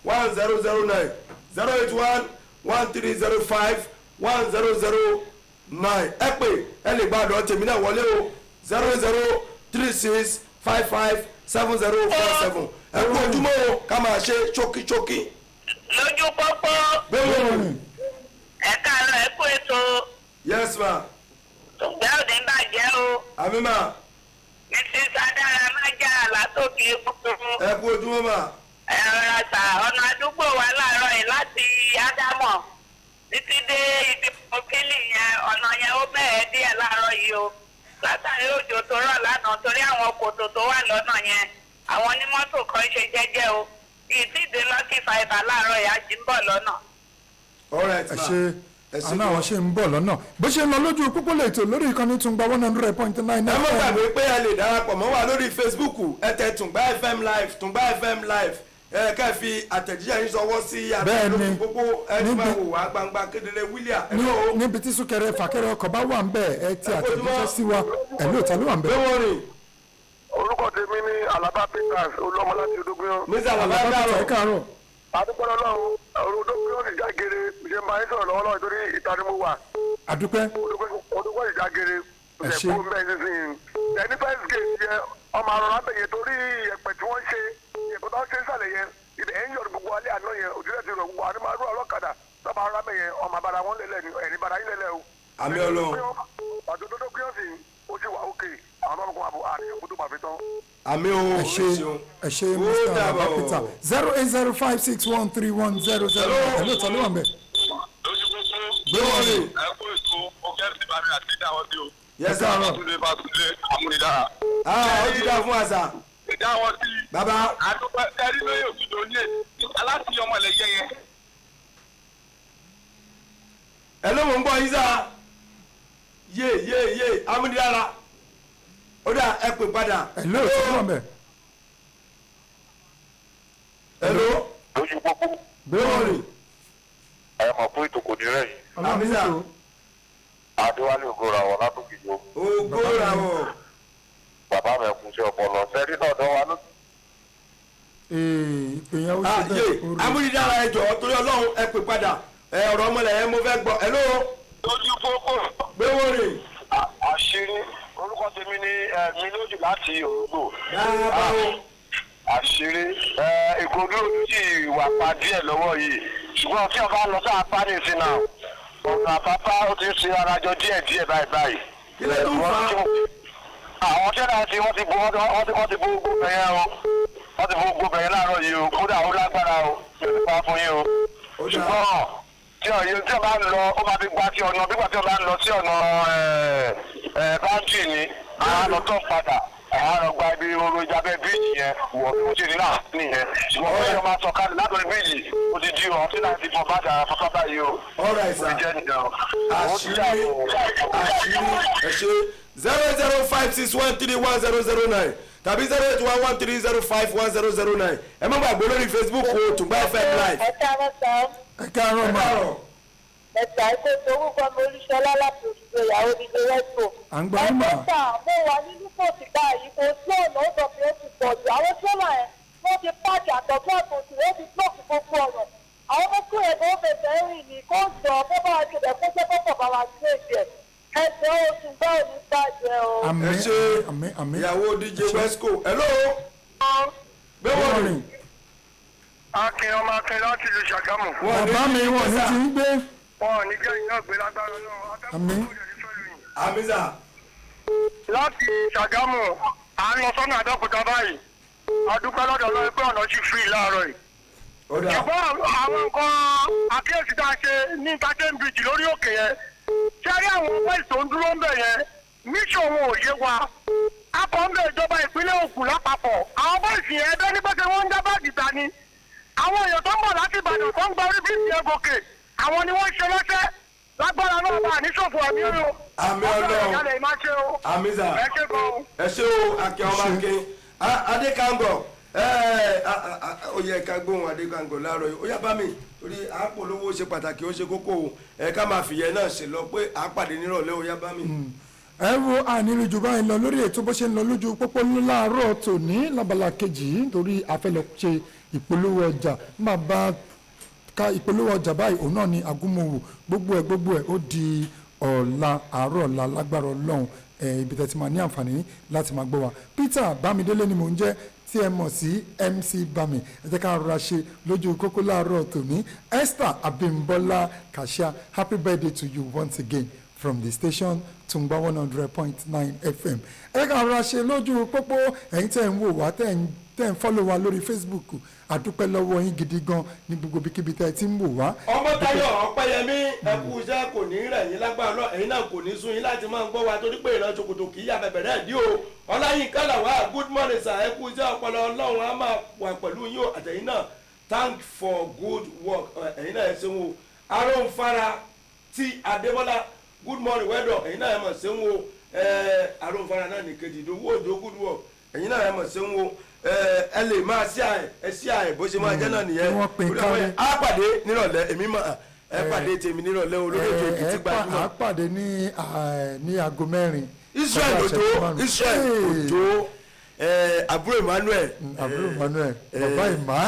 1009, 08113051009. Ẹ pè, ẹ lè gba ọ̀dọ̀ tèmi náà wọlé o, 0036557047. Ẹ kú ojúmọ́ o, ká máa ṣe ṣókíṣókí. Lójú pópó. Gbéwòrò. Ẹ káàárọ̀, ẹ kú ètò. Yes ma. Tùgbẹ́ òní bàjẹ́ o. Àmín ma. Mrs Adára Májà látòkè kúkúrú. Ẹ kú ojúmọ́ ma. Ẹ rọra sà, ọ̀nà àdúgbò wa láàárọ̀ yìí láti Ádámọ̀ títí dé ibi pọ́kílì yẹn, ọ̀nà yẹn ó bẹ̀rẹ̀ díẹ̀ láàárọ̀ yìí o, látàrí òjò tó rọ̀ lánàá, torí àwọn kòtò tó wà lọ́nà yẹn, àwọn onímọ́tò kan ṣe jẹ́jẹ́ o. Ìtìdé Lucky Fibre láàárọ̀ yìí, á ti ń bọ̀ lọ́nà. All right Ẹ ma. ṣe. Ẹ ṣe Àná gan. àwọn ṣe ń bọ̀ lọ́nà. Bó ṣe ń lọ lójú pópó lètò lórí ìkànnì Tùngbà 100.9. Ẹ má gbàgbé pé ẹ lè darapọ̀ mọ́ wa lórí Facebook. Ẹ tẹ Tùngbà FM Live, Tùngbà FM Live, ẹ kẹ́ fi àtẹ̀jíṣẹ́ yín sọwọ́ sí Bẹ́ẹ̀ ni. lójú pópó. Ẹ ti máa Níbi- wò wá gbangba kedere, William. Ẹ ló Níbi tí súnkẹrẹ fàkẹrẹ ọkọ̀ bá wà ń bẹ̀, ẹ ti Ẹ kú ojúmọ́. àtẹ̀jíṣẹ́ sí wa. Ẹ̀ lóòótọ́ ló wà ń bẹ̀. Gbé wọn rìn. Orúkọ tèmi ní Alaba Peters Olúọmọ láti Odógúnyán. Mr Alaba. Alaba Peter, ẹ Káàárọ̀. káàárọ̀. Adúpẹ́ lọ́lọ́run, Odógúnyán sì jágere ṣe máa ń sọ̀rọ̀ lọ́wọ́lọ́wọ́ torí ìta ni mo wà. Àdúpẹ́. Odógúnyán sì jágere. Ẹ ṣé. Ṣe kó mbẹ́ nísìnyí. Ẹni first gate yẹn, ọmọ àrùn lábẹ́ yẹn, torí ìyẹ̀pẹ̀ tí wọ́n ṣe, ìyẹ̀pẹ̀ tó ń ṣe sàlẹ̀ yẹn, ibẹ̀ ẹ̀ ń yọ̀rọ̀ gbogbo alẹ́ àná yẹn, òjò ti rọ̀ gbogbo àná máa rú ọlọ́kadà tọ́ba àrùn lábẹ́ yẹn, ọmọ àbára wọn lélẹ̀ ní ẹ̀ní bàrà yín lélẹ̀ o. Àmín Ọlọ́run. Àjọ Odógúnyán sì ó ti wà òkè àwọn ọmọkùnrin àbò àti ìkútó màfi tán. Àmín o. Ẹ ṣe, ẹ ṣe. Ó Mr Alaba dàbọ̀. Peter, 08056131009. Ẹ̀ lóòótọ́ ló wà ń bẹ̀. Lójú pópó. Gbé wọn rìn. Ẹ kú ètò, ó kẹ́rì sí bàmí àti ìdáwọ́ sí o. Yes sir. Túnde bá túnde amúnidára. Ah, ó ti dá fún àṣà. Ìdáwọ́ sí. Bàbá. Àdúgbò ẹrí lóye òtútù ní èdè aláti ọmọ ilẹ̀ yẹyẹ. Ẹ ló mọ̀ ń gbọ́ yín sá. Yé yé yé, amúnidára, ó dà, ẹ pè padà. Ẹ̀ lóòótọ́ ló wà ń bẹ̀. Ẹ ló Lójú pópó. Gbé wọn rìn. Ẹ mọ̀ pé ètò kò ní rẹ̀ yìí. Ọlọ́run Àmín sà. ní kò. Adéwálé Ògòrò àwọn látòkìjọ. Ògo ra wọ̀. Bàbá mi kún sí ọpọlọ sẹ́rí náà dán wa lójú. Ee, ìpè yẹn ó ṣe Ah, yé. bẹ́ẹ̀ ó rí. Amúnidára, ẹ jọ̀ọ́, torí Ọlọ́run, ẹ pè padà. Ẹ ọ̀rọ̀ ọmọlẹ̀ yẹn mo fẹ́ gbọ́. Ẹ ló Lójú pópó. Gbé wọn rìn. Àṣírí, orúkọ tèmi ni mi lójú láti Òrùgbò. Bàbá o. Àṣírí, ìkòdú ojú sì wà pa díẹ̀ lọ́wọ́ yìí, ṣùgbọ́n tí ọba lọ sí apá ní ìsìn náà, ọ̀nà Àpápá ó ti ń ṣe arajọ díẹ̀ díẹ̀ báyìí báyìí. Kí ló tún fà á? Àwọn tí wọ́n ti wọ́n ti bo wọ́n ti bo gbogbo bẹ̀yẹn o, wọ́n ti bo gbogbo bẹ̀yẹn láàárọ̀ yìí o. Kódà ó lágbára o, mi ò ní pa fún yín o. Ó dáa. Ṣùgbọ́n tí ọ̀yẹ́ tí ọba ń lọ, ó máa fi gba sí ọ̀nà bígbà tí ọba ń lọ sí ọ̀nà báńkì ni àwọn lọ tó padà, àwọn lọ gba ibi oró ìjábẹ́ bíríìjì yẹn wọ̀ bí wọ́n ṣe ní náà nìyẹn. Ṣùgbọ́n wọ́n yọ máa sọ kálí látọ̀rí bíríìjì, ó ti di ọ̀hún tí láti fọ bàtà afọ́fá báyìí o. All right Ó ti sir. jẹ́ nìyẹn o. Ó ti Àṣírí, dàbọ̀. àṣírí, ẹ ṣe. 0056131009 tàbí 08113051009. Ẹ má gbàgbé lórí Facebook o, Tùngbà FM Live. Ẹ káàárọ̀ sá. Ẹ káàárọ̀ Ẹ mà. káàárọ̀. Ẹ̀sà ẹ̀kọ́, orúkọ mi Olúṣọlá láti Òṣùgbò, ìyàwó dídé rẹ́tò. À ń gbọ́ yín mà. Ẹ̀sà, mo wà nínú kòtì báyìí, kò sí ọ̀nà, ó sọ pé ó ti pọ̀ jù. Àwọn sọ́là ẹ̀ wọ́n ti páàkì àtọ̀tún àtòsí, wọ́n ti blọ́ọ̀kì gbogbo ọ̀nà. Àwọn ọmọkùnrin ẹ̀gbọ́n ó fẹsẹ̀ rìn ní kó jọ kó bá wa ṣe bẹ̀, kó jẹ́ kọ́kọ́ bá wa ṣe èdè ẹ̀. Ẹ̀sẹ̀ oṣù bá òní bàjẹ́ o. Àmín. Ẹ ṣe. Àmín, àmín. Ìyàwó DJ Wesco, hello. Gbé wọn Good rìn. morning. Akin ọmọ Akin láti ìlú Ṣàgámù. Wọn ní Bàbá mi, kí wọn ní sà. ti ń gbé. Wọn ò ní jẹ́ iná gbé lágbára náà. Àmín. Àmín sà. Láti Ṣàgámù, à ń lọ sọ́nà Àbẹ́òkúta báyìí. A dúpẹ́ lọ́dọ̀ Ọlọ́run pé ọ̀nà sì free láàárọ̀ yìí. Ó dà. Ṣùgbọ́n àwọn nǹkan àkíyèsí tá a ṣe ní Interchange Bridge lórí òkè yẹn, ṣé rí àwọn boys tó ń dúró ń bẹ̀ yẹn, mission wọn ò yé wa. Akọ̀ ń bẹ ìjọba ìpínlẹ̀ Ògùn lápapọ̀. Àwọn boys yẹn, ẹgbẹ́ ní pẹ́sẹ́ wọ́n ń dá báàgì ta ni. Àwọn èèyàn tó ń bọ̀ láti Ìbàdàn tó ń gba orí bíríìjì yẹn gòkè, àwọn ni wọ́n ń ṣe lọ́sẹ̀. Lágbára náà bá àníṣòfò àmì o. Àmín Ọlọ́run. Ọlọ́run ìyá ṣe o. Àmín sà. Ẹ ṣe gan-an. Ẹ ṣé o, Akin ọmọ Akin. Adékangọ, ẹ ó yẹ ká gbóhùn Adékangọ láàárọ̀ yìí. Ó yá, bá mi torí àpolówó ṣe pàtàkì, ó ṣe kókó o. Ẹ ká máa fìyẹn náà ṣe lọ pé àpàdé nírọ̀lẹ́. Ó yá, bá mi. Ẹ wo, àníri jù báyìí lọ lórí ètò bó ṣe ń lọ lójú pópó láàárọ̀ tòní lábala kejì yìí, nítorí a fẹ́ lọ ṣe. Ìpolówó ọjà má bá ká ìpolówó ọjà báyìí, òun náà ni agúnmọ̀wò. Gbogbo ẹ̀ gbogbo ẹ̀, ó di ọ̀la, àárọ̀ ọ̀la, lágbára Ọlọ́run, ẹ̀ ibi tẹ́ ti máa ní àǹfààní láti máa gbọ́ wa. Peter Bámidélé ni mò ń jẹ́, tí ẹ mọ̀ sí MC Bami. Ẹ jẹ́ ká rọra ṣe lójú kókó láàárọ̀ tòní. Esther Abimbola Kashia, happy birthday to you once again from the station Tungba 100.9 FM. Ẹ jẹ́ ká rọra ṣe lójú pópó. Ẹ̀yin tẹ́ ń wò wá, tẹ́ ń follow wa lórí Facebook, àdúpẹ́ lọ́wọ́ yín gidi gan ní gbogbo ibikíbi tẹ́ ẹ ti ń wò wá. Ọmọtayọ Ọpẹ́yẹmí, ẹkú iṣẹ́, kò ní rẹ̀ yín lágbára lọ, ẹ̀yin náà kò ní sún yín láti máa ń gbọ́ wa, torí pé ìran ṣòkòtò kì í yà bẹ̀bẹ̀ rẹ̀ dí o. Ọláyínká làwà, good morning sir, ẹkú iṣẹ́ ọpọlọ, Ọlọ́run á máa wà pẹ̀lú yín o, àtẹ̀yìn náà, thank for good work. Ẹ̀yin náà, ẹ ṣeun o. Arónfara tí Adébọ́lá, good morning, well done, ẹ̀yin náà, ẹ mọ̀ ṣeun o. Arónfara náà nìkejì Ìdòwú Òjò, good work, ẹ̀yin náà, ẹ mọ̀ ṣeun o. Ẹ lè máa sí àì ẹ sí àì bó ṣe máa jẹ́ náà nìyẹn. Kí wọ́n pín Orí ọmọ kárí. yẹn, á pàdé nírọ̀lẹ́. Èmi mọ̀, ẹ pàdé tèmi nírọ̀lẹ́ o lórí ètò Èkìtì Ẹ pa Gbajúmọ̀. À pàdé ní aago 4 Israel kọjá Ojo ìṣẹ́jú 5. Israel Hey! Ojo, àbúrò Emmanuel. Àbúrò Emmanuel, bàbá ìmá.